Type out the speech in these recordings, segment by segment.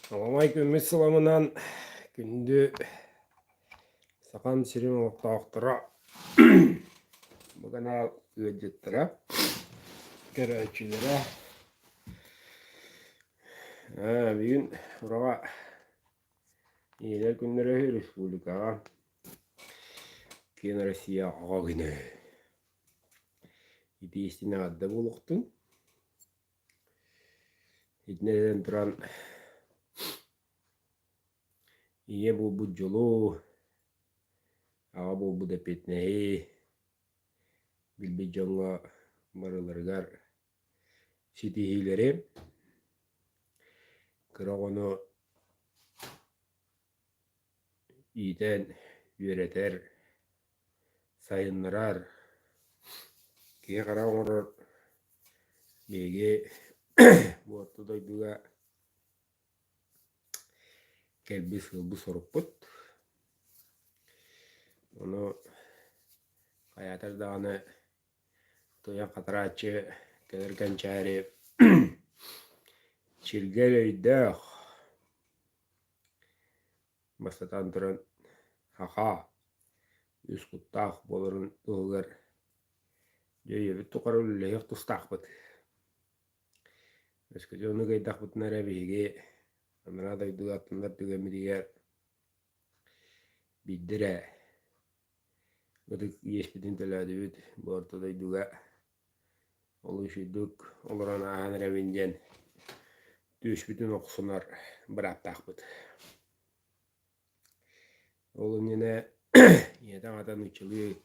Аламай күммүт сыламынан күндү Сахам сирин олохтоохторо, бу канал ыалдьыттара, көрөөччүлэрэ бүгүн ураҕа Ийэлэр күннэрэ үһү республикаҕа киэн Россия оҕо күнэ итии истиҥ эҕэрдэ буолуохтун. Итинэн этэн туран ийэ буолбут дьолу, аҕа буолбут эппиэтинэһи билбит дьоҥҥо барыларыгар ситиһиилэри, кыра оҕону иитэн үөрэтэр, сайыннарар, киһи-хара оҥорор биһиги бу орто дойдуга кэлбит сыалбыт-сорукпут. Ону хайаатар даҕаны туйах хатарааччы кэлэр кэнчээри чиргэл өйдөөх Бастатан туран, саха үс куттаах буоларын туһугар дьэ үйэбит тухары үлэлэһиэх тустаахпыт. Өскөтүн ону кыайдахпытына эрэ биһиги анараа дойдуга аттанар түгэммитигэр биирдэ эрэ ытык иэспитин төлөөтүбүт бу орто дойдуга Ол үчүгдүк олорон ааһан эрэбин диэн түөспүтүн охсунар бырааптаахпыт. Ол иннинэ ийэтэ аҕата нууччалыы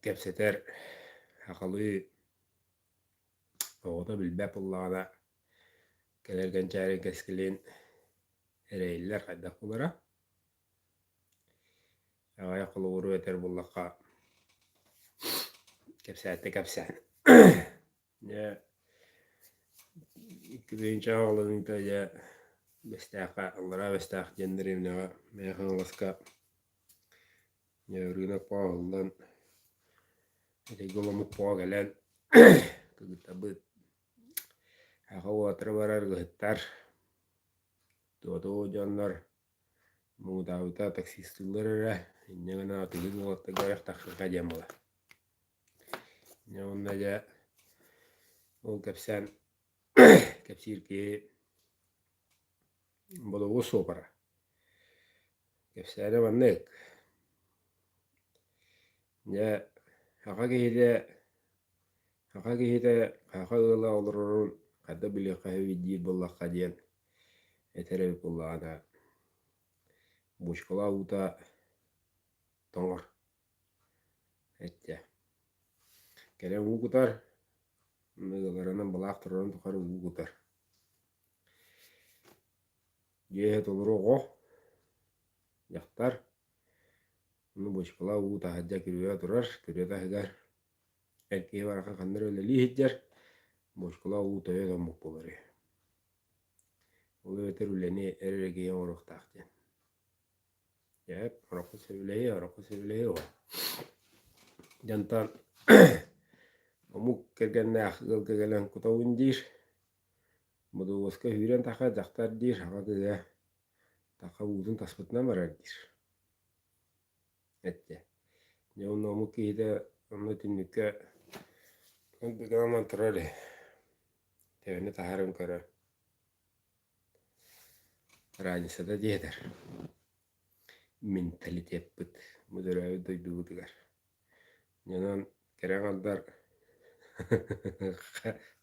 кэпсэтэр, сахалыы оҕото билбэт буоллаҕына кэлэр кэнчээри кэскилин эрэйиллэр хайдах буолара. Аҕыйах холобуру этэр буоллахха, кэпсээтэ кэпсээн. Дьэ, икки оҕолонуута дьэ Бэстээххэ, Аллараа Бэстээх диэн дэриэбинэҕэ Мэҥэ Хаҥаласка дьэ ырыынак оҥоһуллан, этэйгэ оломмут оҕо кэлэн кыргыттарбыт аҕа уолаттара барар ыһыттар, туотуу дьоннор Муҥутаабыта таксистыыллар эрэ, инньэ гынан атыыһыт уолаттарга айах тахсыахха диэн буолар. Дьэ уонна дьэ ол кэпсээн кэпсиир киһи бодобуос суопара. Кэпсээнэ маннык. Дьэ саха киһитэ саха киһитэ саха ыала олорорун хайдах билиэххэ сөбүй диир буоллахха диэн этэр эбит буоллаҕына бочкалаах уута тоҥор эттэ кэлэн уу кутар ыалларынан былаах турарын тухары уу кутар дьиэ иһэ толору оҕо дьахтар ону бочкалаах уу таһырдьа күрүө турар күрүө таһыгар эр киһи барахсан ханна эрэ үлэлии сылдьар бочкалаах уу тойо тоҥмут буолар үһү Ол эбэтэр үлэни эр эрэ киһи оҥоруохтаах диэн. Дьэ, ороххо сөбүлэһиэ, ороххо сөбүлэһиэ уо. Дьонтон омук кэргэннээх ыалга кэлэн кутабын диир, бодобуоска сүүрэн тахха дьахтар диир, аҕа кыыһа тахха уутун таспытынан барар диир. Эттэ. Дьэ онно омук киһитэ онно түннүккэ гынан турар үһү. Төһөнү таһарын көрөр. Разницата диэтэр. Менталитеппыт бу төрөөбүт дойдубутугар. Онон кэрэ аҥардар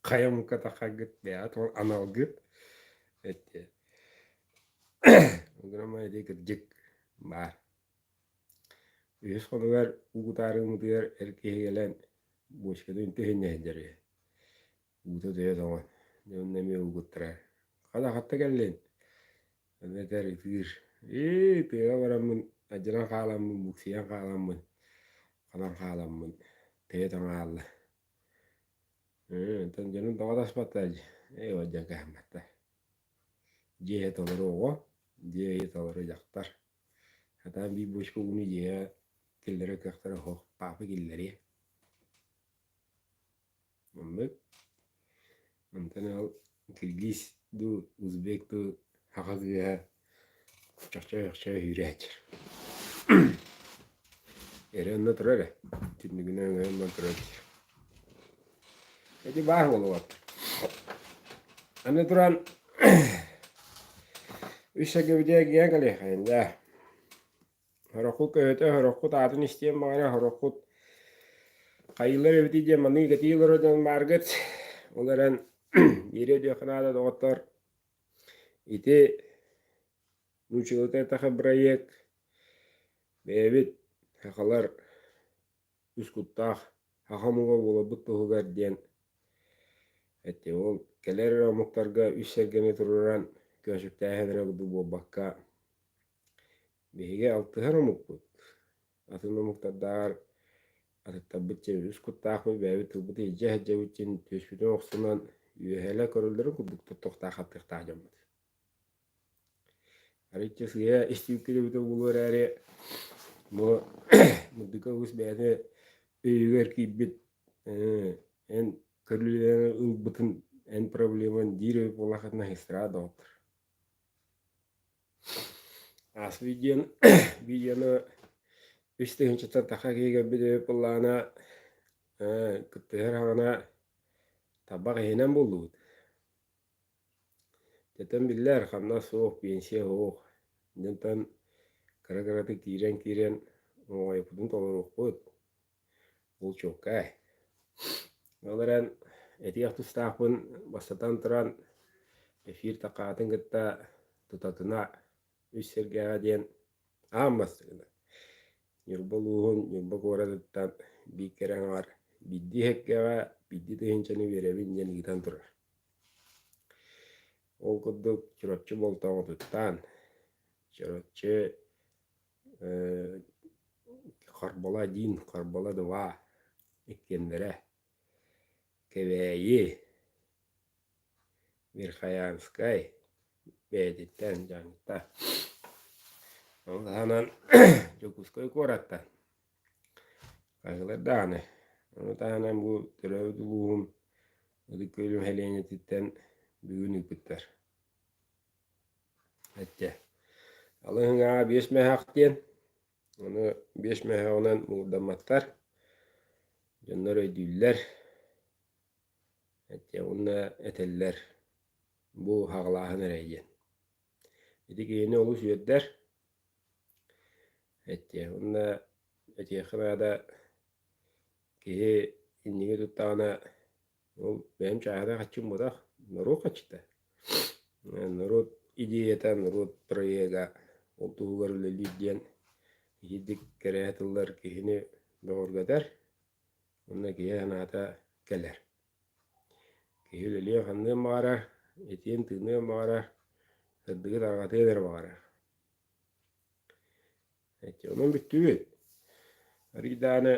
хайа омукка таххаргыт бэйэҕит ол аналгыт эти ол гынан ити кырдьык баар. Үһүс хонугар уу кутаарыыммытыгар эр киһи кэлэн бочканы үнтү иһинньэ сылдьар үһү. Уута утуйа тоҥон, дьэ онно эмиэ уугуттара: «Хата хатта кэллин?» Онно этэр ытыыр: «Ии, тыаҕа бараммын, алдьанан хааламмын, буксуйан хааламмын, ханан хааламмын, тэйэ тоҥо хаалла. Ээ, онтон дьонум тоҕо таспаттар дии, ээ, уолдьан кыһамматтар. Дьиэ иһэ толору оҕо, дьиэ иһэ толору дьахтар. Сатаан биир буочка ууну дьиэҕэ киллэрэр кыахтара суох, паапа киллэриэ. Оннук. Онтон ол киргиз дуу, узбек дуу саха кыыһа чохчой-чохчой үүрээччи. Эрэ онно турар ээ, түннүгүнэн өҥөйөн баран турар дии. Ити баар буолуо. Аны туран үс сэргэбитигэр эргийэн кэлиэххэйин даа. Сороххут көһүтэ, сороххут аатын истиэн баҕарар, сороххут хайыылар эбитий диэн маннык кэтии олорор дьон бааргыт. Ол эрэн биири өйдүөххэ наада доҕоттор. Ити нууччалыыта эттэххэ бырайыак бэйэбит сахалар үс куттаах саха омуга буоларбыт туһугар диэн эти ол кэлэр эрэ омуктарга үс сэргэни туруоран көөчүктээһин эрэ курдук буолбакка Биһиги алтыһар омукпут, атын омуктардааҕар атыттарбыт дьэ үс куттаахпыт, бэйэбит тылбыт илдьэ сылдьабыт диэн түөспүтүн охсунан үөһээлэр көрөллөрүн курдук туттуохтаах хаттыахтаах дьоммут. Арыычча сыыйа истибиккит эбитэ буолуо эрээри, бу Мырдыка уус бэйэтэ өйүгэр киирбит эн көрүлүнэн ылбытын эн проблеман диир эбит буоллаххытына сестра доҕоттор. Аас видеоны видеону үс тыһыынчаттан тахса киһи көрбүт эбит буоллаҕына кыттыһар саҕана табах иһинэн буллубут. Дьэтэн биллэр, хамнас суох, пенсия суох. Дьонтон кыра-кыратык киирэн-киирэн оҥоойуппутун толоруохпут. Ол чуолкай. Ол эрэн этиэх тустаахпын бастатан туран эфир такаатын кытта тутатына үс сэргэҕэ диэн аан бастакына Ньурба улууһун Ньурба куоратыттан биир кэрэ аҥаар биирдии һэккэҕэ биирдии тыһыынчаны биэрэбин диэн ыытан турар. Ол курдук Чурапчы Болтоҥотуттан, Чурапчы Харбала один, Харбала два иккиэннэрэ Кэбээйи, Верхоянскай бэйэтиттэн Дьааҥыта. Ол таһынан Дьокуускай куораттан хаһыылар даҕаны. Ону таһынан бу төрөөбүт улууһум Ытык Күөлүм сэлиэнньэтиттэн бүгүн ыыппыттар. Эттэ. Алыһыҥаҕа биэс мөһөөх диэн, ону биэс мөһөөҕүнэн муҥурдамматтар, дьоннор өйдүүллэр, эттэ уонна этэллэр бу хаҕылааһын эрэ диэн. Ити киһини олус үөрдэр, эттэ уонна этиэххэ наада киһи инники туттаҕына Ол бэйэм чааһынай хаччым буотах, норуот хаччыта. Норуот идеята, норуот проега ол туһугар үлэлиир диэн итирдик кэрэһэ тыллар киһини бөҕөргөтөр уонна киһи санаата кэлэр. Киһи үлэлиэн-хамныан баҕарар, этиэн-тыыныан баҕарар, сырдыгы тарҕатыан эрэ баҕарар. Эти онон бүттүбүт. Арыый даҕаны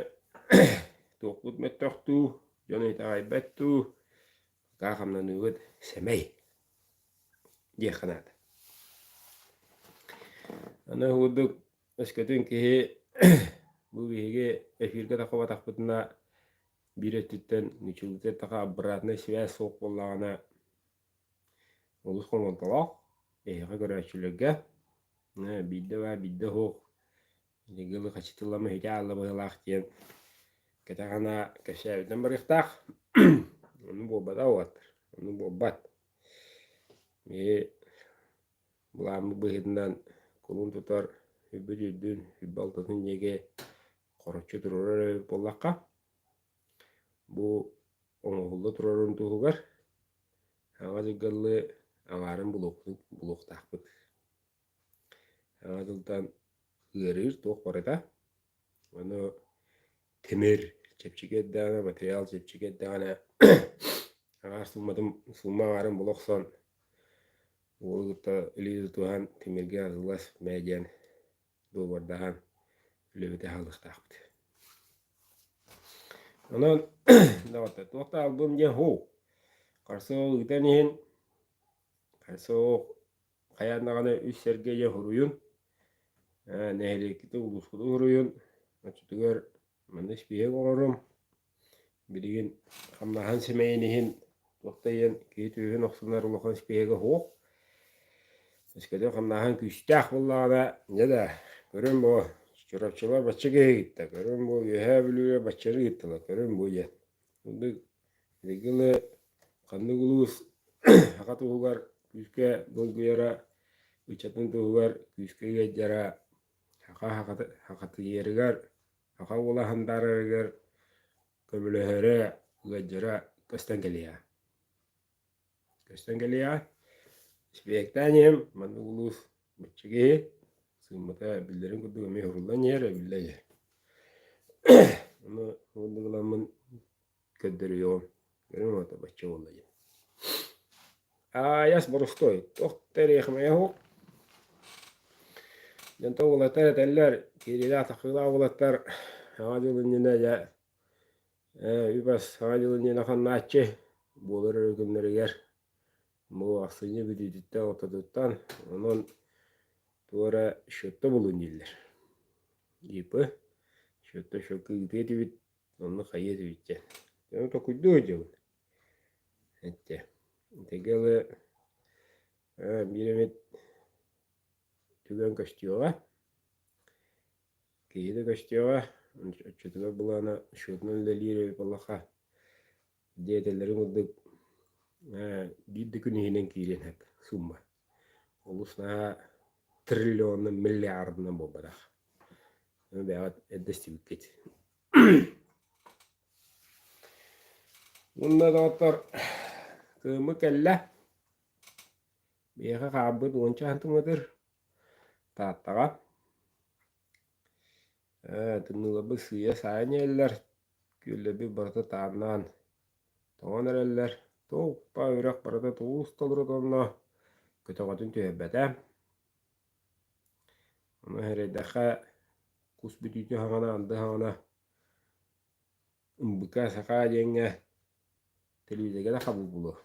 туохпут мөлтөх дуу, дьон итэҕэйбэт дуу, пока хамнаныыбыт сэмэй диэххэ наада. Аны курдук өскөтүн киһи бу биһиги эфиргэ таххыбатахпытына биир өттүттэн нучулута эттэххэ обратная связь суох буоллаҕына олус хомолтолоох эһиэхэ көрөөччүлэргэ биирдэ баар биирдэ суох Дьыгылы хачытыллама ити аалла быһыылаах диэн кэтэҕинэ кэпсээбитинэн барыахтаах. Ону буолбатах уолаттар, ону буолбат. Биһи былааммыт быһыытынан кулун тутар үрбүт үрдүн, үрбэ алтатын диэки хороччу туруорар эбит буоллахха, бу оҥоһулла турарын туһугар саҥа дьылга аҥаарын булуохтаахпыт. Саҥа дьылтан ыарыыр туох барыта. Ону тимир чэпчэки эрдэҕинэ, материал чэпчэки эрдэҕинэ аҥаар сууматын суума аҥаарын була охсон уолу кытта илии тутуһан тимиргэ арыллас мээ диэн дуобардаһан үлэбити аһылыахтаахпыт. Онон доҕоттор туох да албын диэн һуу харса ол ыытан иһин харса ол хайаан даҕаны үс сэргэ дьэ суруйун нэһилиэккитин улуускутун суруйун оччотугар манна испииһэк оҥорум билигин хамнаһын сэмэйин иһин. Туох да иһин киһи түөһүн охсунар улахан испииһэгэ суох. Өскөтүн хамнааһын күүстээх буоллаҕына, дьэ да, көрүҥ бу, Чурапчылар бачча киһи ыытта, көрүҥ бу, Үөһээ Бүлүүгэ баччаны ыыттылар, көрүҥ бу диэн. Оннук биһиги ыла ханнык улуус саха туһугар күүскэ долгуйара, ыччатын туһугар күүскэ ыалдьара, саха сахатыйарыгар, саха уола сандаарарыгар көмөлөһөрө, ыалдьара көстөн кэлиэҕэ. Көстөн кэлиэҕэ. Испиэктээн иһэм маннык улуус бачча киһи сыыммата биллэрин курдук эмиэ уһуруллан иһэр, эбиллэн иһэр. Ону оннук ыламмын көрдөрүөҕүм. Көрүҥ оҕото бачча буолла диэн. Аайас боростуой, туох да эриэхимэйэ суох. Дьонтон уолаттар этэллэр, киириилээх тахсыылаах уолаттар Саҥа дьыл иннинэ дьэ үп-ас Саҥа дьыл иннинэ ханнааччы буолар эрэ күннэригэр бу ахсынньы бүтүүтүттэн ортотуттан онон туох эрэ счетта булун дииллэр. ИП счетта счетка ыытыа этибит Онно хайыа этибит диэн. Дьону толкуйдуу сылдьабын. Эттэ. Итигэ ылы биир эмит түгэн көстүөҕэ. Киһи да көстүөҕэ. Оччотугар былаана счетунан үлэлиир эбит буоллахха диэтэллэрин курдук биир да күн иһинэн киириэн сөп сумма. Олус наһаа триллионунан, миллиардынан буолбатах. Бэйэҕит эрдэ истибиккит. Уонна доҕоттор кыымы кэллэ. Биһиэхэ хаалбыт уонча сантиметр Тааттаҕа. Ээ, тымныыларбыт сыыйа саайан иһэллэр. Күөллэрбит барыта тааннаан тоҥон эрэллэр. Туоппа үрэх барыта туус толору тонно. Көтөҕөтүн түһэрбэтэ. Ону сэрэйдэххэ, кус бүтүүтэ саҕана, анды саҕана ымбыка саха диэҥҥэ телевизорга да хабыы буолуо.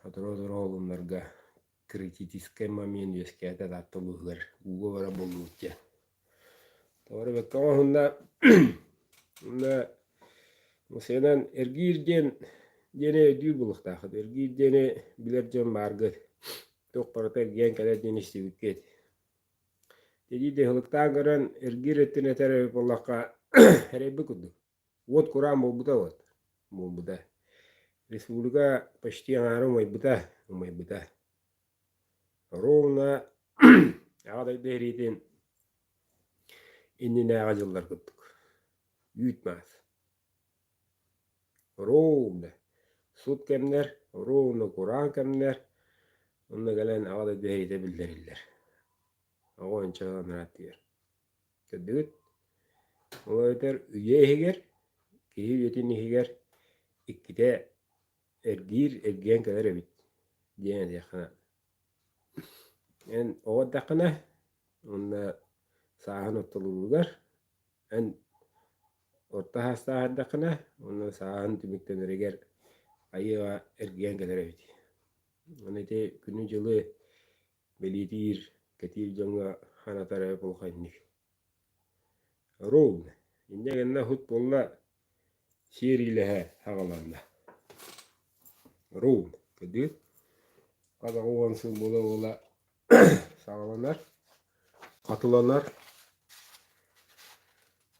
Сотору-сотору холуннарга критическэй момент үөскээтэ Таатта улууһугар ууга барар буоллубут диэн. Тоҕо эрэ бэккэ оҥоһунна уонна мусуйанан эргиир диэн диэни өйдүүр буолуохтааххыт. Эргиир диэни билэр дьон бааргыт. Туох барыта эргийэн кэлэр диэн истибиккит. Тирииди ыһылыктаан көрөн, эргиир өттүн этэр эбит буоллахха, эрэйбит курдук. Уот кураан буолбута уот буолбута. Республика почти аҥаара умайбыта, умайбыта. Ровно Аҕа дойду сэриитин иннинээҕи дьыллар курдук. Үүт-маас. Ровно сут кэмнэр, ровно кураан кэмнэр, онно кэлэн Аҕа дойду сэриитэ биллэриллэр. Оҕо онча ырааттыйар. Көрдүгүт? Ол эбэтэр үйэ иһигэр, киһи үйэтин иһигэр иккитэ эргиир эргийэн кэлэр эбит диэн этиэххэ наада. Эн оҕо эрдэххинэ уонна сааһын ортолууругар Эн орто саастаах эрдэххинэ уонна сааһын түмүктэнэригэр айыыга эргийэн кэлэр эбит. Аны ити күнү-дьылы бэлиэтиир, кэтиир дьоҥҥо санатар эбит улаханнык. Ровно. Инньэ гэннэ сут буолла сиэриилэһэ саҕаланна. Ровно. Кырдьык, хас 80 сыл буола-буола саҕаланар, хатыланар.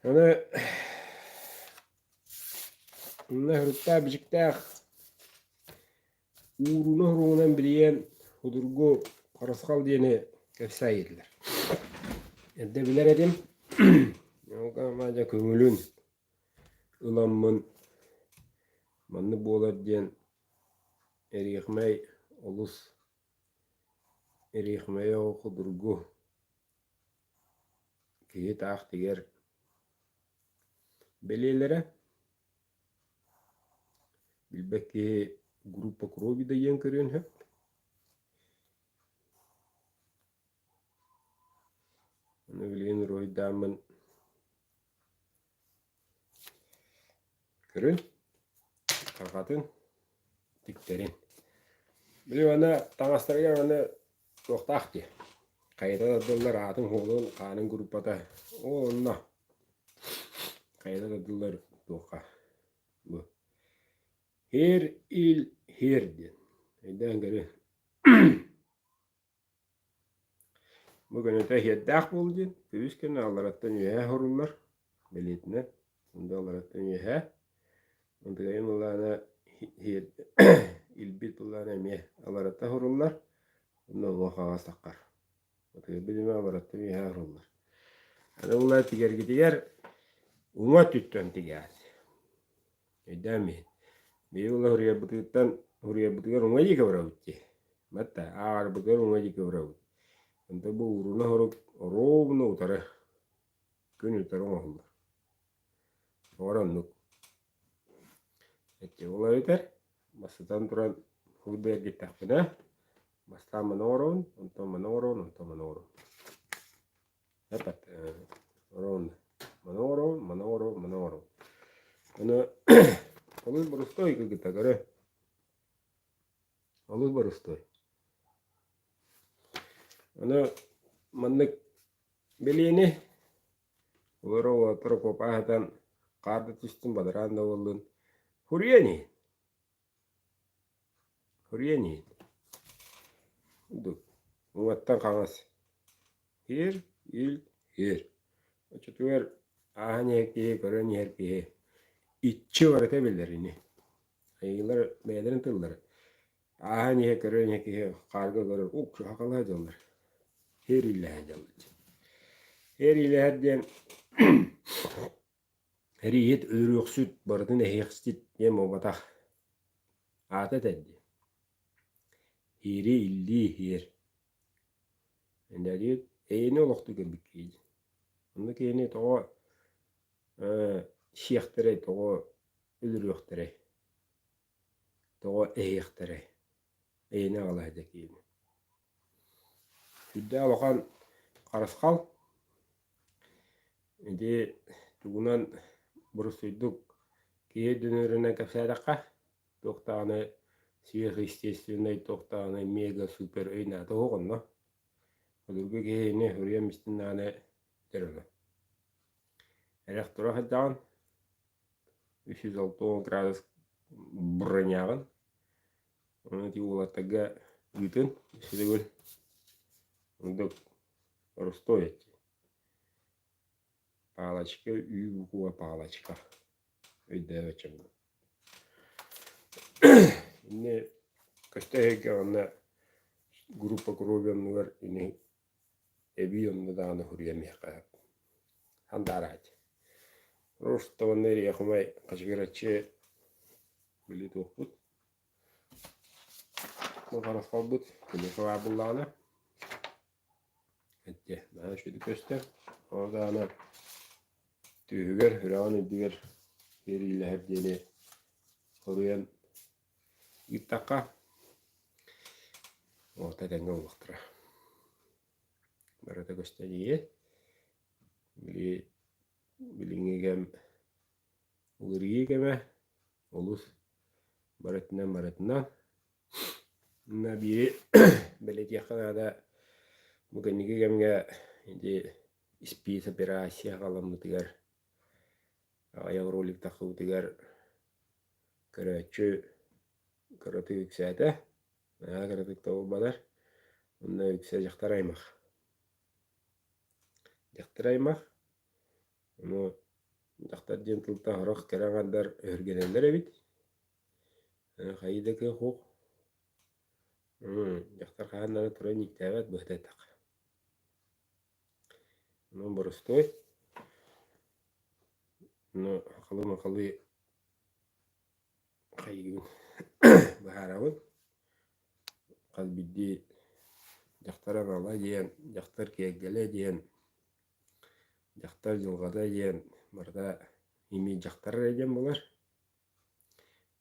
Аны онно суруктаах-бичиктээх ууруна уруунан билийэн судургу харысхал диэни кэпсээйдилэр. Эрдэ билэр этим. Дьэ көҥүлүн ыламмын маннык буолар диэн эриэхмэй олус Эриэхмэйэ ол судургу киһи таах тигэр бэлиэлэрэ билбэт киһи группа крови да диэн көрүөн сөп. Аны билигин уруһуйдааммын Көрүн, тарҕатын, тиктэрин. Били аны таҥастарыгар аны туохтаах дии. Хайата тардыллар аатын хуолун, хаанын группата. Ол онно. Хайата тардыллар туохха. Бу. Һиэр ил һиэр диэн. Өйдөөн көрү. Бу көнөтө иһиэрдээх буол диэн, күлүс кэннэ аллараттан үөһээ уһуруллар, бэлиэтинэн, онно аллараттан үөһээ. Онтукайын былаана илбит былаана эмиэ аллараттан уһуруллар, онно уҥа хаҥас таххар. Отуйбут эмиэ аллараттан үөһээ уһуруллар. Аны була тигэргитигэр уҥа өттүттэн тигээт. Өйдөөн иһин. Биһиги ула суруйарбытыттан суруйарбытыгар уҥа диэки барабыт дии. Батта ааҕарбытыгар уҥа диэки барабыт. Онто бу ууруна сорук ровно утары күн утары оҥоһуллар. Оҕор оннук. Эччи ол эбэтэр бастатан туран хурда эргиттэхпинэ бастаан маны оҥоробун, онтон маны оҥоробун, онтон маны оҥоробун. Эпэт ровно. Маны оҥоробун, маны оҥоробун, маны оҥоробун. Ону олус боростуой кыргыттар көрө. Олус боростуой. Ону маннык бэлиэни олору уолаттар окуопа аһатан хаар да түстүн, бадараан да буоллун хуруйан иһин. Хуруйан иһин. Курдук. Уҥаттан хаҥас. Һиэр, ил, һиэр. Оччотугар ааһан иһэр киһи, көрөн иһэр киһи иччи барыта билэр ини. Айыылар бэйэлэрин тыллара. Ааһан иһэ, көрөн иһэр киһи хаарга көрөр, ук, сахалаһа дьаллар. Һиэр иилэһэ дьаллар. Һиэр иилэһэр диэн эрииһит, өлөрүөхсүт, барытын эһиэхсит диэн буолбатах. Аата этэр дии. Һиэри иллии һиэр. Инньэ эйэни олохтуу кэлбит киһи дии. Онно киһини тоҕо сиэхтэрэй, тоҕо өлөрүөхтэрэй, тоҕо эһиэхтэрэй? Эйэни аҕала сылдьар киһини. Сүрдээх улахан харысхал. Ити тугунан боростуойдук киһи өйдөнөрүнэн кэпсээтэххэ, туох даҕаны сверхъестественнай, туох даҕаны мега-супер өй наада суох онно. Судургу киһини суруйан истин даҕаны этэр ону. Эрэх тура сылдьаҕын, 360 градус броняҕын, ону ити уолаттарга ыытын, өссө төгүл ордук боростуой этчи. Палочка, ү буква палочка. Өйдөөбөт дьоҥҥо. Инньэ көстө эһиги онно группа крови оннугар ини эбии онно даҕаны суруйан иһиэххэ сөп. Хандаарааччы. Просто онно эриэхумай хачыгыраччы били туохпут бу харысхалбыт киниэхэ баар буоллаҕына Эттэ, наһаа үчүгэйдик көстөр. Ол даҕаны түөһүгэр, үрэҕин үрдүгэр иэриилэһэр диэни хоруйан ыыттахха, уолта этэҥҥэ буолуохтара. Барыта көстөн иһиэ. Били билиҥҥи кэм уларыйыы кэмэ олус барытынан барытынан Манна биири бэлиэтиэххэ наада, бу кэнники кэмҥэ ити спецоперация халаммытыгар аҕыйах ролик тахсыбытыгар көрөөччү кыратык үксээтэ, наһаа кыратык да буолбатар, онно үксэ дьахтар аймах. Дьахтар аймах, ону дьахтар диэн тылтан сорох кэрэ аҥардар өһүргэнэллэр эбит. Хайыы да кыах суох. Дьахтар хаһан даҕаны туран ииктээбэт быһыта эттэххэ. Онон боростуой. Ону сахалыы-махалыы хайыыбын быһаарабын. Хас биирдии дьахтар анала диэн, дьахтар киэргэлэ диэн, дьахтар дьылҕата диэн барыта имиит дьахтар эрэ диэн буолар.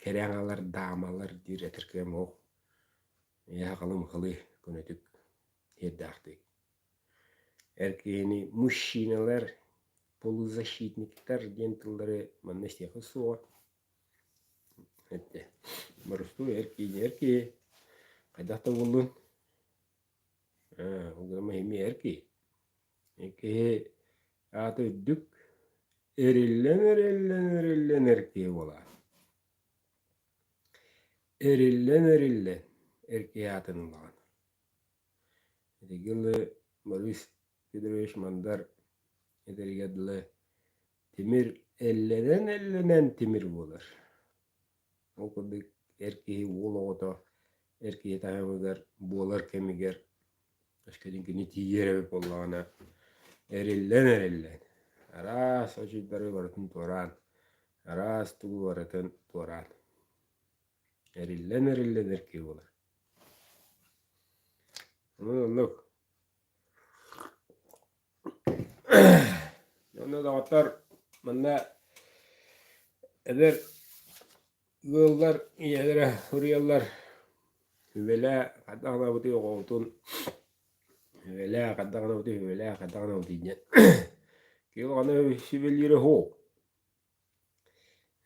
Кэрэ аҥалар, даамалар диир этэр кыам суох. Эйиэхэ халым-халыы көнөтүк сиэрдээхтик. Эр киһини мужчиналар, полузащитниктар диэн тыллары манна истиэххэ суоҕа. Эттэ. Боростуой эр киһи эр киһи хайдах да буоллун ол гынан эмиэ эр киһи. Эр киһи аата үрдүк, эриллэн-эриллэн эриллэн эр киһи буолар. Эриллэн-эриллэн эр киһи аатын ылаҕын. Итиги ылы Борис Петрович Мандар этэригэр дылы тимир эллэнэн-эллэнэн тимир буолар. Ол курдук эр киһи уол оҕото эр киһи таһымыгар буолар кэмигэр өскөтүн кини тиийэр эбит буоллаҕына эриллэн-эриллэн араас очуйдары барытын туораан, араас тугу барытын туораан эриллэн-эриллэн эр киһи буолар. Онон оннук. Онно доҕоттор манна эдэр ыаллар ийэлэрэ суруйаллар сүбэлээ хайдах гынабытый оҕобутун сүбэлээ хайдах гынабытый сүбэлээ хайдах гынабытый диэн киһи улаханы сүбэлиирэ суох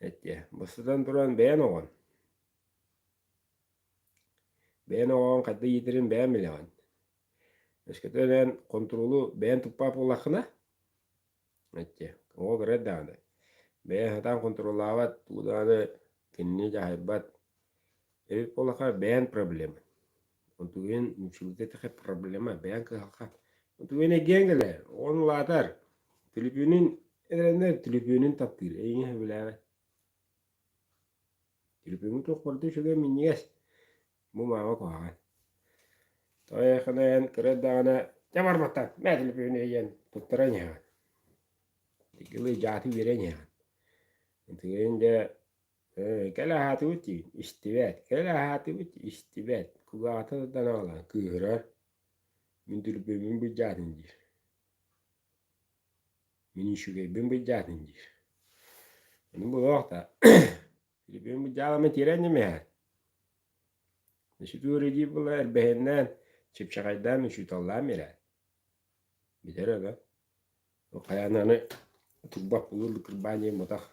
эттиэ бастатан туран бэйэн оҕон Бэйэн оҕоҕун хайдах иитэрин бэйэҥ билэҕин. Өскөтө эн хонтуруолу бэйэҥ туппат буоллаххына, эччи, оҕо кыра даҕаны, бэйэҥ сатаан хонтуруоллаабат, тугу даҕаны кинини дьаһайбат эбит буоллахха бэйэҥ проблема. Онтугун нууччалыыта эттэххэ проблема, бэйэҥ кыһалҕа. Онтугун эргийэн кэлэр, оҕоҥ улаатар, түлүпүөнүн эрэнэр, түлүпүөнүн таптыыр, эйигин сөбүлээбэт. Түлүпүөҥҥүт туох барыта үчүгэй минньигэс, бу маама куһаҕан. Тоойохуна эн кыра эрдэҕинэ дьэ барбаттан мээ түлүпүөнү ыйан туттаран иһэҕин. Иккилии дьааты биэрэн иһэҕин. Ытыгын дьэ ээ кэл аһаатыбыт диибин, истибэт, кэл аһаатыбыт истибэт, кулгаахтан тардан аҕалан кыыһырар, мин түлүпүөммүн былдьаатын диир. Мин үчүгэйбин былдьаатын диир. Ону буолуох да Филиппин былдьаалама тиэрэн ньимэһэ. Өсүтүөр диир була эрбэһиннээн, чыпчахайдаан учууталлаан биэрэр. Бүтэр ага. Хайаан аны турбах булур кырбаан диэн ботах.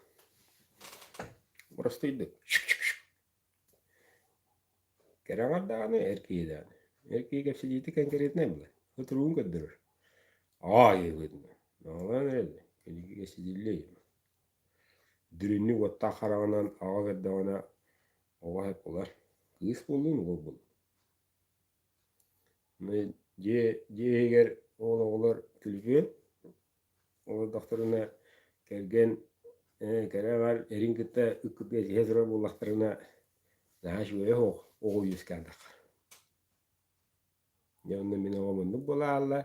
Простойдук. Кэрэҕэр даҕаны, эр киһи даҕаны. Эр киһи кэпсэтиитэ конкретнай буолар. Утуругун көрдөрөр. Аай ыгытына. Наҕалаан эрэллэр. Кэлиги кэпсэтиллиэ. Дириҥник уоттаах хараҕынан аҕа көрдөҕүнэ оҕо сөп буолар. Кыыс буоллун, уол буоллун. Дьиэ, дьиэ иһигэр уол оҕолор түлүпүөн Олордохторуна кэргэн кэрэ аҥаар эрин кытта ыккытыгар иһэ турар буоллахтарына наһаа үчүгэйэ суох оҕо үөскээн таххар. Дьэ онно мин оҕом оннук буола хаалла,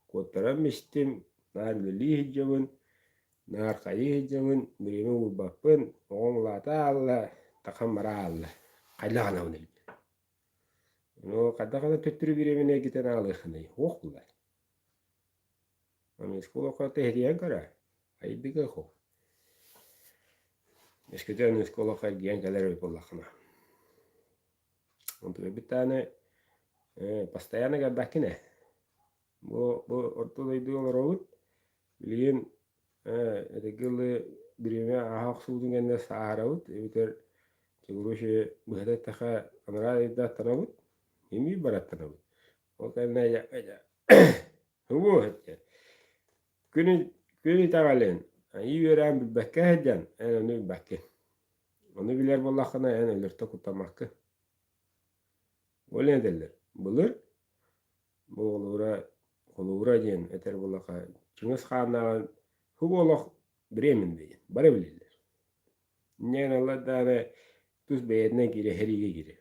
куоттаран истим, наар үлэлии сылдьабын, наар хайыы сылдьабын, бириэмэ уурбаппын, оҕом улаата хаалла, таххан бара хаалла, хайдах гынабыный? Ну хайдах гына төттөрү бириэмэни эргитэн аҕалыаххыный? Суох буоллар. Аныгыскы тэһитийэн көрөө, айдыга суох. Өскөтө аныгыскы олоххо эргийэн кэлэр эбит буоллаххына. Онтукайбыт даҕаны постоянно кэлбэккин ээ. Бу, бу орто дойдуга олоробут. Билигин этэргэ дылы бириэмэ ааһа охсубутун кэннэ сааһырабыт эбэтэр чугуруш быһата эттэххэ анараа дойду аттанабыт, эмиэ бараттанабыт. Ол кэннэ Тугу эттэ? Күн, күн итэҕэлин, айыы үөрэҕин билбэккэ сылдьан, эн ону билбэккин. Ону билэр буоллаххына, эн өлөртө куттаммаккын. Ол иһин этэллэр, былыр бу холобура, холобура диэн этэр буоллахха, Чыҥыс хааннааҕын субу олох временный диэн бары билэллэр. Инньэ гыналлар даҕаны тус бэйэтинэн киирэ сэриигэ киирэр.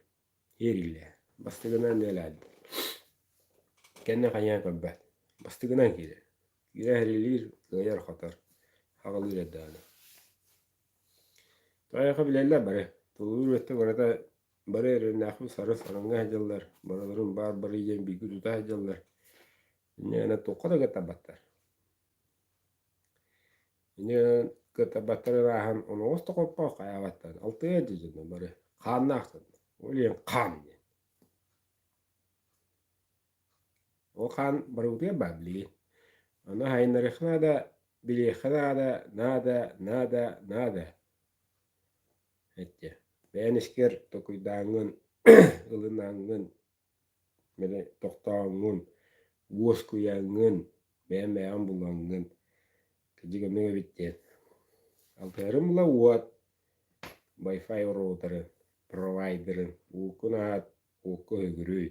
Иэриллээ. Бастыгынан нэлээдди. Кэннэ хайаан көрбөт. Бастыгынан киирэр. Киирэ иһэрилиир, кыайар-хотор. Аҕалыыр эрдэҕинэ. Тоойохо билэллэр бары. Тулуур өттө барыта бары эрэннээхпит сары сарыҥҥа сылдьаллар. Барыларын баар бары диэн бииргэ тута сылдьаллар. Инньэ гынан туохха да кыттарбаттар. Инньэ гынан кыаттарбаттар ырааһан оноҕос да хоппоох хайаабаттар. Алтыа дьэ бары хааннаах дьон. Ол иһин хаан диэн. Ол хаан барыбытыгар баар билигин. Ону хайыннарыахха наада, билиэххэ наада, наада, наада, наада. Эттэ. Бэйэн искэр токуйдааҥҥын, ылынаҥҥын, били тохтооҥҥун, уоскуйаҥҥын, бэйэм бэйэҕин булаҥҥын, кырдьык оннук эбит диэн. Алтыһарым була уот, Wi-Fi роутеры. провайдерын ууккун аһат, уокка өһүгүрүй.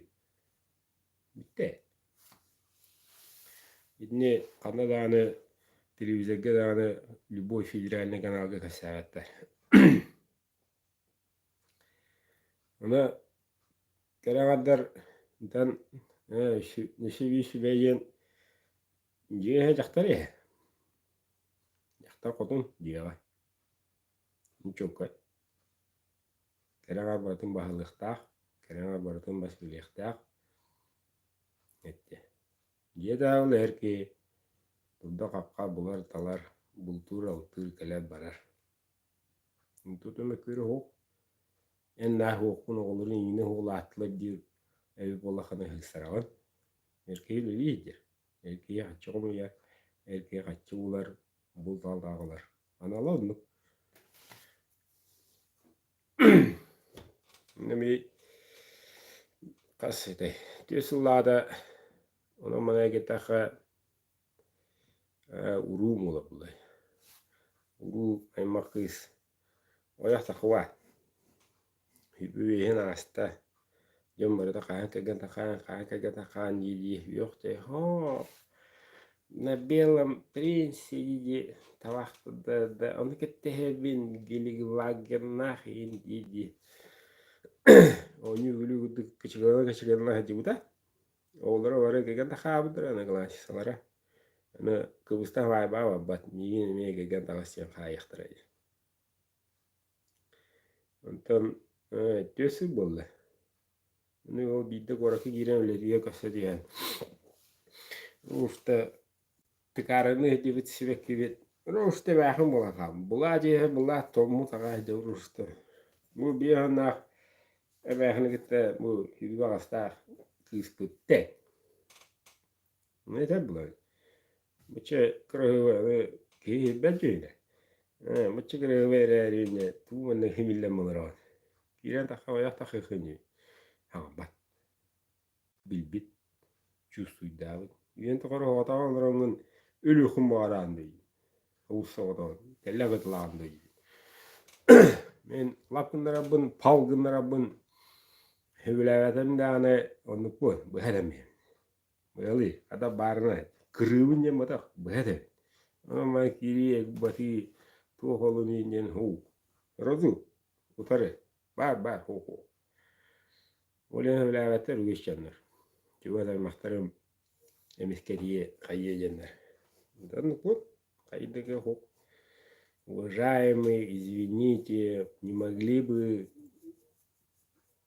Бүттэ. Итини ханна даҕаны телевизорга даҕаны любой федеральнай каналга кэпсээбэттэр. Аны кэрэ аҥардар ытан сүбэ сүбэ диэн дьиэ иһэ дьахтар иһэ. Дьахтар хотун дьиэҕэ. Чуолкай. Кэрэ аҥар барытын баһылыахтаах, кэрэ аҥар барытын бас билиэхтээх. Эттэ. Дьиэ таһын эр киһи дурда-хахха булар-талар, бултуур-алтыыр кэлэр-барар. Тутум мөккүөрэ суох. Эн наар суоххун оҕолорун иҥнэ уһулааттылар диир эбит буоллаххына ыһыктараҕын. Эр киһи үлэлиир диир. Эр киһи харчы хомуйар, эр киһи харчы булар, булт-алт аҕалар. Анала оннук. Эми хас этэй түөрт сыллаата онон манан кэттэххэ уруу буола буллай. Уруу аймах кыыс ойох тахыва үөһүн ааста дьон барыта хаһан кэргэн тахаан хаһан кэргэн тахаан дии-дии үөх дии на белом принце дии-дии табах да ону кэтэһэбин гелигвагеннаах иин дии-дии оонньуу-күлүү курдук кычыгылана-кычыгылана сылдьыбыта. Оҕолоро бары кэргэн тахаабыттара, одноклассницалара. Аны кыбыстан хаайбаа барбат, миигин эмиэ кэргэн таҕыс диэн хаайыахтара дии. Онтон түөрт сыл буолла. Аны ол биирдэ куоракка киирэн үлэтигэр көрсө түһэн уста тыкаарыны сылдьыбыт сибэккибит уста бээхин буолан хаалбыт. Булаа дьиэһэ булаа томмут аҕай дьэ уста. Бу биир уоннаах эбээхини кытта бу сүүрбэ аҕыстаах кыыспыт тэҥ. Этэр булабыт. Бучча кыраһыабай киһи иһирбэт дьүһүнэ. Бучча кыраһыабай эрээри инньэ туу манна химиллэн олороҕун. Киирэн тахха ойох тахыаххын дии. Хаҥарбат. Билбит, чувствуйдаабыт. Үйэн тухары оҕотоҕон олороҥҥун өлүөххүн баҕараан дии. Олус соҕотоҕун. Кэллэ кытылаан дии. Мин лап гыннарабын, пал гыннарабын сөбүлээбэтим даҕаны оннукпун быһа этэммин. Быһалыы, хата баарына кырыыбын диэн батах быһа этэбин. Онон киирии батыы туох олунуй диэн һуу. Розу, утары, баар баар һуу-һуу. Ол иһин сөбүлээбэттэр үгүс дьоннор. Чугас аймахтарым эмискэ тиийэ хайыа диэннэр. Оннукпут, хайдыгы һук. Уважаемый, извините, не могли бы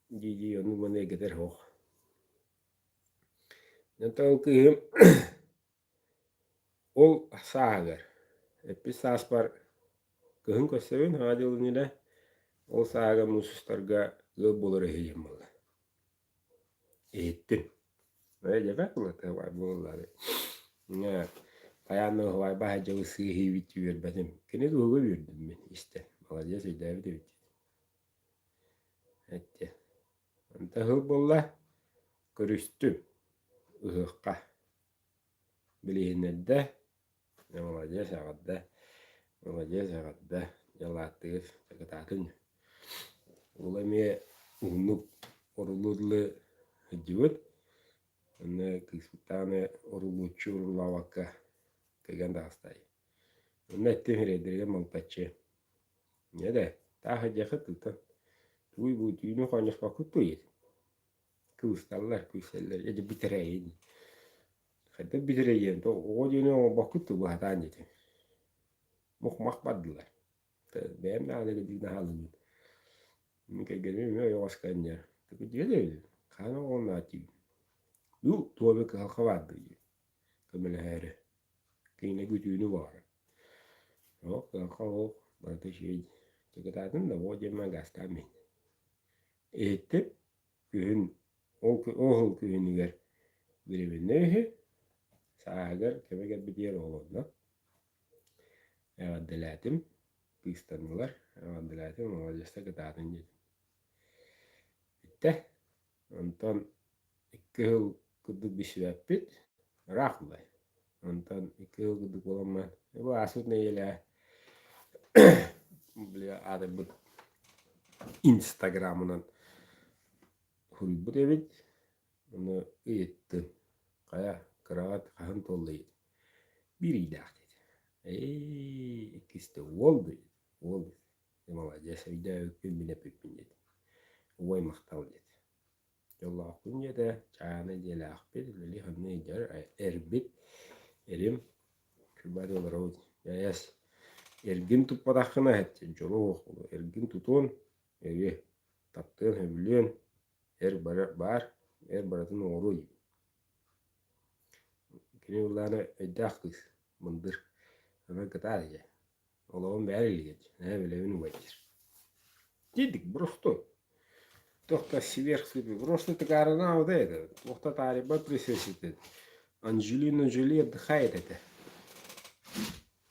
дии-дии ону-маны эгэтэр һуох. Онтон ол кыыһым ол сааһыгар эппит сааспар кыһын көрсөбүн Саҥа дьыл иннинэ ол сааһыгар муус устарга ыал буолар үһү диэн буолла. Иһиттим. Ээ дьэбэ буоллаары. Хайаан да уһугайбах дьылы сыыһыыбыт үөрбэтим. Кини туһуга үөрдүм мин истэн. Маладьыас өйдөөбүт эбит. Эттэ. Онто ыһыл буолла, көрүстүм ыһыахха. Билиһиннэрдэ, маладьыас эҕэрдэ, маладьыас эҕэрдэ, дьалааттыыр кытаатын. Уола эмиэ уһуннук орулуу дылы сылдьыбыт. Онно кыыспыт даҕаны орулууччу орулаабакка кыган таҕыста. Онно эттим сирэйдэригэр малтаччы. Дьэ да, таах сылдьыаххыт тыытан. Тугуй бу түүнү хоонньоспоккут дуо диэтим. Кыбысталлар, күлсэллэр, дьэ бүтэрэйин. Хайдах бүтэрэйиэн, оҕо диэни оҥорбоккут дуо быһатаан диэтим. Мух-мах бардылар. Бэйэм даҕаны кырдьык наһаалыыбын. Мин кэргэним эмиэ ойоҕоско анньар. Дьиэ да эбит, хаһан оҕолоноот диибин. Ну, туох эмэ кыһалҕа баар дуу диэн көмөлөһөөрү. Кинилэргэ үтүөнү баҕарар. Суох, кыһалҕа суох, барыта үчүгэй. Дьэ кытаатын да оҕо диэммин гаастаан иһин. Иһиттим, күһүн ол ол күһүнүгэр беременнэй үһү, сааһыгар кэмэ кэлбитигэр оҕолонно. Эҕэрдэлээтим, кыыстаннылар, эҕэрдэлээтим, маладьыаста кытаатын диэтим. Бүттэ. Онтон икки сыл курдук билсибэппит, ыраах былай. Онтон икки сыл курдук буоламмын, бу ааспыт нэдиэлэ били аатырбыт. Инстаграмынан суруйбут эбит. Ону ыйыттым. Хайа, кыраҕат хаһан туоллай? Биир ыйдаах диэтэ. Ээ, иккистэ уол диэтэ. Уол Маладьыас, өйдөөбүппүн мин эппиппин диэтэ. Убай махтал диэтэ. Дьоллоохпун диэтэ, чааһынай дьиэлээхпит, үлэлии-хамныы сылдьар эрбит, эрим, бары олоробут. Эс, эргин туппатаххына дьоло суох буолуо. Эргин тутуон, эри таптыан, сөбүлүөн, эр бары баар, эр барытын оҥоруо диибин. Кини былаана өйдөөх кыыс, мындыр, онон кытаат дьэ. Олоҕум бэйэр илигэ, ээ билэбин убайдыыр. Дидик боростуой. Туох да сверхсыпы, просто тыкаарына вот это, туох да таарыйбат присосит. Анджелина Джоли отдыхает это.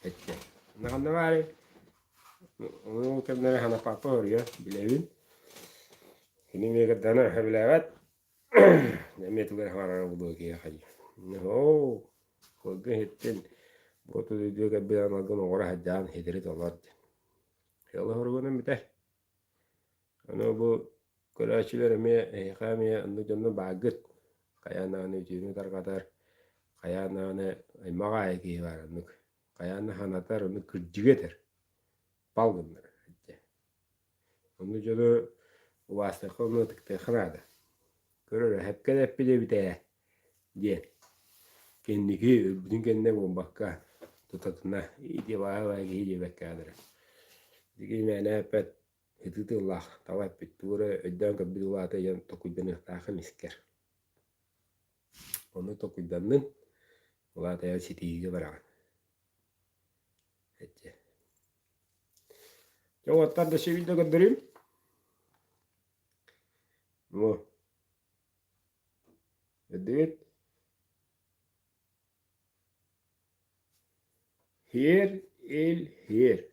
Эттэ. Ханна баарый? Ол кэмнэрэ ханапааппа хоруйа, билэбин. Кини эмиэ кырдана сөбүлээбэт. Эмиэ тугу эрэ хаҥарара буолуо киһиэхэ дии. Оо, Кылгын иһиттин, бу дойдуга кэлбит аналгын оҥоро сылдьаҕын ситэри толор диэн. Сыала-соругунан бүтэр. Аны бу көрөөччүлэр эмиэ эһиэхэ эмиэ оннук дьонно бааргыт. Хайаан даҕаны үтүөнү тарҕатар, хайаан даҕаны аймах аайы киһи баар оннук. Хайаан да санатар, оннук кырдьыгы этэр. Пал гыннарар. Онно дьону убаастыахха уонна ытыктыахха наада. Көр эрэ, сөпкө да эппит эбит ээ диэн. Кэнники өлбүтүн кэннэ буолбакка, тутатына ити баай-баай киһи диэбэккэ аатырар. Ити мээнэ эппэт сытыы тыллаах таба эппит, тугу эрэ өйдөөн көрбүт улаата диэн толкуйданыахтааххын искэр. Ону толкуйданнын, улаатайан ситиһиигэ бараҕын. Эчэ. Дьэ уоттар да сүүрдэ көрдөрүүм. Бу. Көрдүгүт? Һиэр, ил, һиэр.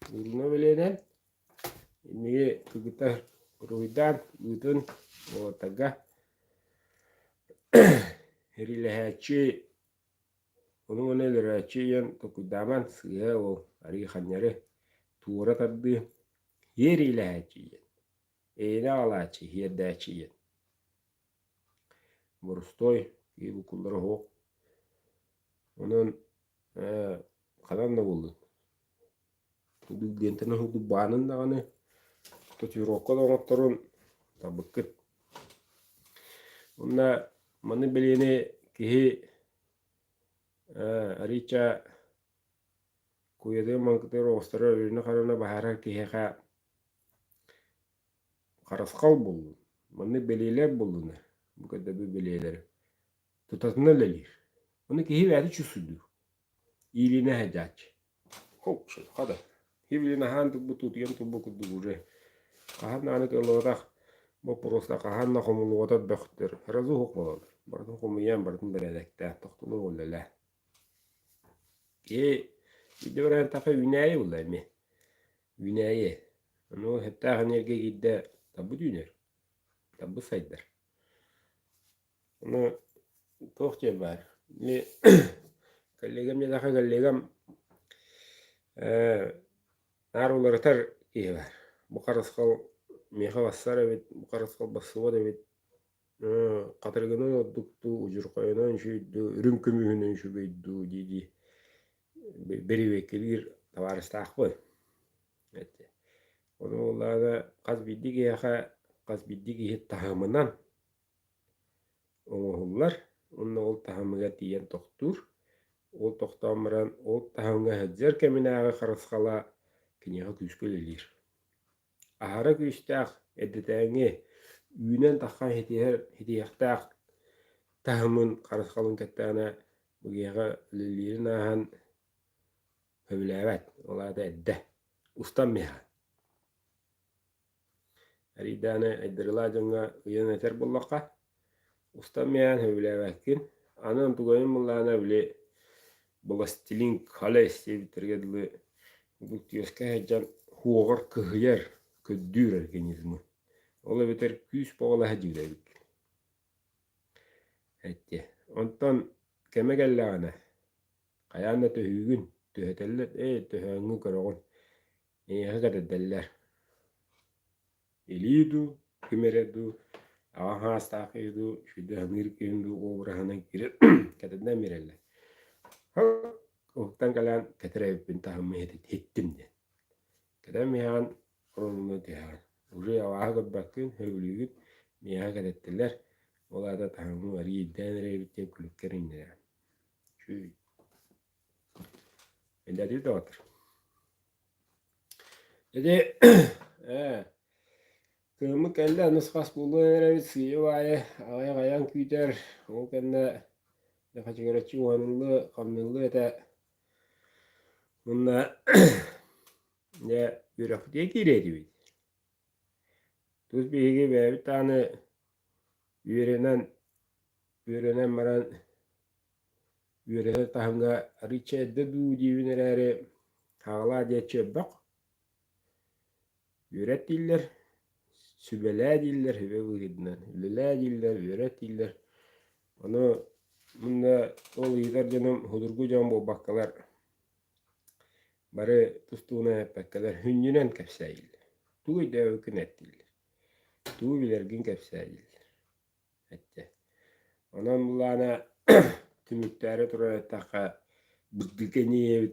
Уруна билиэнэн инники кыргыттар уруһуйдаан ыытын уолаттарга Сэриилэһээччи, ону-маны өлөрөөччү диэн толкуйдааман сыыһа ол арыы ханньары туора тардыы иэриилэһээччи диэн, эйэни аҕалааччы, иһиэрдээччи диэн. Борустуой киһи буккуллара суох. Онон ээ ханан да буоллун Диэнтэн уһулбаанын даҕаны татуировка да оҥотторун талбыккыт. Уонна маны бэлиэни киһи арыычча куйатын маҥкытыгар оҕустарар өрүнэ-харына баһаарар киһиэхэ харысхал буоллун, маннык бэлиэлэр буоллунар, бу көрдөбүл бэлиэлэри тутатына үлэлиир. Ону киһи бэйэтэ чувствуйдуур, иилинэ сылдьааччы. Хата, киһи аһаан турбут, утуйан турбут курдук уже хаһан даҕаны кыаллыбатах боппуруоста хаһан да хомуллубатах бөхтөр сразу суох буолаллар. Барытын хомуйан, барытын бэрээдэктээн, тохтоло үлэлээ. Киһи биирдэ баран үүнээйи булла эмиэ. Үүнээйи. Ону сөптөөх энергия киирдэ табыт үүнэр, табыт сайдар. Ону туох диэн баар, ми коллегам диэтэххэ коллегам ээ наар уларытар киһи баар. Бу харысхал миэхэ бассар эбит, бу харысхал бассыбат эбит, хатырыгынан ордук дуу, удьурхайынан үчүгэй дуу, үрүҥ көмүһүнэн үчүгэй дуу дии-дии бэрэбиэркэлиир табаарыстаахпын. Ону буоллаҕына хас биирдии киһиэхэ хас биирдии киһи таһымынан оҥоһуллар уонна ол таһымыгар тиийэн тохтуур. Ол тохтоон баран ол таһымҥа сылдьар кэминээҕи харысхала киниэхэ күүскэ үлэлиир. Аһара күүстээх эрдэтээҥи үүнэн таххан ситиһэр ситиһиэхтээх таһымын харысхалын кэттэҕинэ бу киһиэхэ үлэлиирин ааһан сөбүлээбэт, ол аата эрдэ устан миэхэ. Арыйдааны айдарылаах дьоҥҥо ыйан этэр буоллахха, устан миэхэ сөбүлээбэккин, аны онтугайын буллаҕына били «Властелин колец» диэбиттэргэ дылы бу түөскэ сылдьан уоҕар кыһыйар, көрдүүр организмы. Ол эбэтэр күүс бөҕөлөһө дьиибэ эбиккин. Эттиэ. Онтон кэмэ кэллэҕинэ, хайаан да төһүүгүн, түһэтэллэр, ээ төһөөҥҥүн көрөҕүн. Эйиэхэ кэтэрдэллэр. Илии дуу, ким эрэ дуу, аҕа саастаах киһи дуу, үчүгэйдик саныыр киһи дуу обраһынан киирэн кэтэрдэн биэрэллэр. Уһуктан кэлэн кэтэр эбиппин таһыммын иһиттим диэн. Кэтэн миэхэҕин оруолуна түһэҕин. Уже абааһы көрбөккүн, сөбүлүүгүн, миэхэ кэтэттилэр. Ол аата таһыммын арыый ирдээн эрэ эбит диэн күлүккэр иҥнэрэҕин. Чүй. Өйдөөтүгүт доҕоттор? Ити ээ кыһыммыт кэллэ нус-хас буолуон эрэбит сыыйа-баайа аҕыйах айан күүтэр ол кэннэ хачыгыраччы уһаныллыа хамныллыа этэ уонна дьэ үөрэхпитигэр киириэ этибит тус биһиги бэйэбит даҕаны үөрэнэн үөрэнэн баран үөрэнэр таһымҥа арыычча эрдэ дуу диибин эрээри хаалаа диэччи элбэх. Үөрэт дииллэр, сүбэлээ дииллэр, сүбэ быһыытынан үлэлээ дииллэр, үөрэт дииллэр. Ону мунна ол ыйытар дьонум судургу дьон буолбаккалар бары тус-туһунан эппэккэлэр сүнньүнэн кэпсээйиллэр. Тугу өйдөөбүккүн эт дииллэр. Тугу билэргин кэпсээ дииллэр. Эттэ. Онон былаана түмүктээри турар эттэххэ, бырдыка инньэ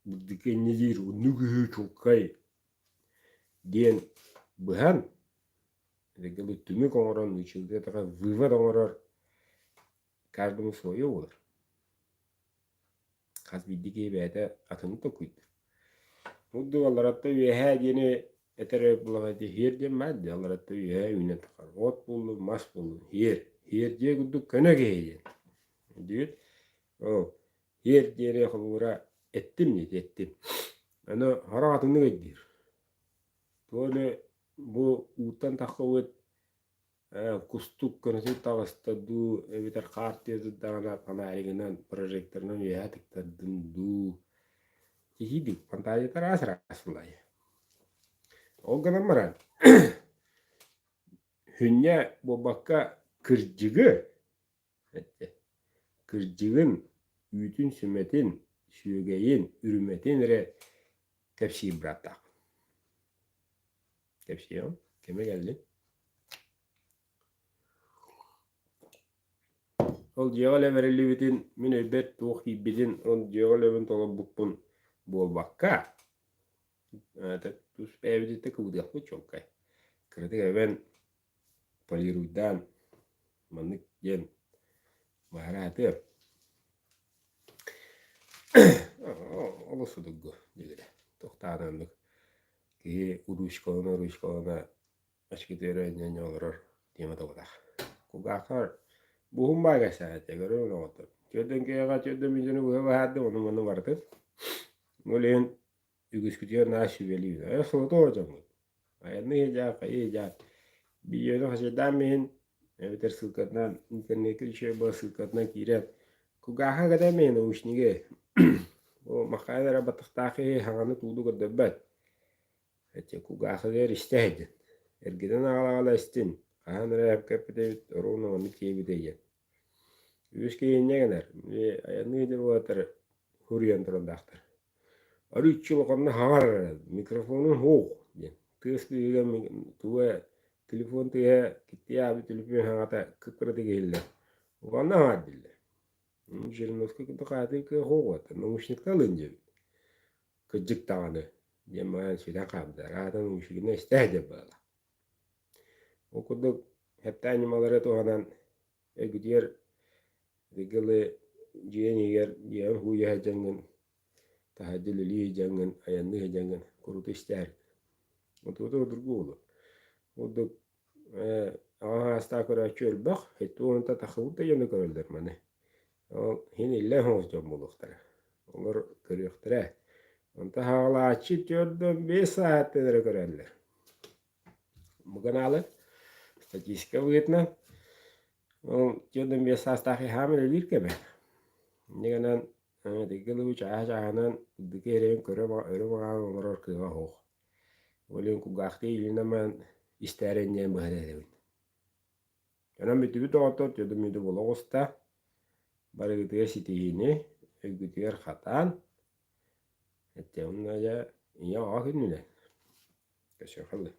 бырдыка инньэ диир оннук үһү чуолкай диэн быһан, регелы түмүк оҥорон, нууччалыы эттэххэ вывод оҥорор каждому свое буолар. Хас биирдии киһи бэйэтэ атыны толкуйдуур. Курдук аллараттан үөһээ диэни этэр эбит буоллаҕына ити һиэр диэн баар дии аллараттан үөһээ үүнэн тахсар. От буоллун, мас буоллун һиэр. Һиэр диэ курдук көнө киһи диэн. Өйдүүгүт? Оо, һиэр диэри холобура эттим дии эттим. Аны сорох атыннык өйдүүр. Туох эрэ бу ууттан тахсыбыт Кустук көнөтүн таҕыста дуу эбэтэр хаар тыатырдаҕына фонаригынан, прожекторынан үөһэ тыктардын дуу киһиибит фантазията араас-араас буолаайы. Ол гынан баран сүнньэ буолбакка кырдьыгы эттэ кырдьыгын, үүтүн-сүмэтин, сүөгэйин, үрүмэтин эрэ кэпсиир бырааттаахпын. Кэпсиэҕим, кэмэ кэллин. Ол дьиэҕэ үлэ бэриллибитин, мин өйбөр туох киирбитин, ол дьиэҕэ үлэбин толорбуппун буолбакка, тус бэйэбититтэн кыбытыахпыт чуолкай. Кыратык эбэн полируйдаан маннык диэн баһараатыам. Олус судургу диэбитэ. Туохтааҕын оннук киһи уруучкалана-уруучкалана очкитыгар өнньөнньө олорор тема тобутах. Кулгааххар буһум баа кэпсээн көрөбүн оҕотор. Түөрдэн киһиэхэ түөрдэн мүнүүтэни быһа баһаардым, ону маны барытын. Ол иһин үгүскүтүгэр наһаа сүбэлиибин. Айа соҕотох дьоммут. Айанныы сылдьаах, хайыы сылдьаах. Видеону хачайдаан иһин эбэтэр ссылкатынан интернеккэ үчүгэй буолар ссылкатынан киирэн кулгаахха кэтэммин наушнигы бу махаан эрэ баттахтаах киһи саҥаны тууну көрдөрбөт. Эчи кулгаахыгар истэ сылдьын. Эргитэн аҕала-аҕала истин. Хаһан эрэ эппит эбит, оруобуна маннык киэбитэ диэн. Үгүс киһи инньэ гынар. Айанныы сылдьар уолаттар суруйан турардаахтар. Арыыччы улаханнык хаҥар эрэ, микрофонун һуох диэн. Тыас быыһыгар туга телефон тыаһа киттии аабыт төлөпүөн саҥата кып-кыратык иһиллэр. Улаханнык хаҥар дииллэр. Жириновскай курдук хаатыы кыах суох уота, наушникта ылын диэбит. Кырдьык даҕаны диэн баран сүтэн хаалбыта. Аата наушнигынан истэ сылдьар быһыылаах. Ол курдук сөптөөх ньымалары туһанан өйгүтүгэр Ытыгылы дьиэҥ иһигэр дьиэҕин һууйа сылдьаҥҥын, таһырдьа үлэлии сылдьаҥҥын, айанныы сылдьаҥҥын куруту истээр. Отуота обургу буолуо. Курдук ээ аҕа саастаах көрөөччү элбэх, сэттэ уонтан тахсыбыт да дьону көрөллөр маны. Ол иһин иллэҥ соҕус дьон буолуохтара. Олор көрүөхтэрэ. Онтон хаалааччы 45 сааһыттан эрэ көрөллөр. Бу каналы статистика быһыытынан ол 45 саастаах иһаам үлэлиир кэмэ. Инньэ гынан итиги ылыы чааһа-чааһынан үрдүкү эрэйин көрө өрө баҕаан олорор кыаҕа суох. Ол иһин кулгаахтыы илиинэн баран истээрин диэн быһан эрэбин. Онон бүтүбүт доҕоттор түөдү-мүдү буола оҕуста. Барыгытыгар ситиһиини, өйгүтүгэр хатаан, эттэ уонна дьэ ийэ-аҕа күннүнэн. Көрсүөххэ дылы.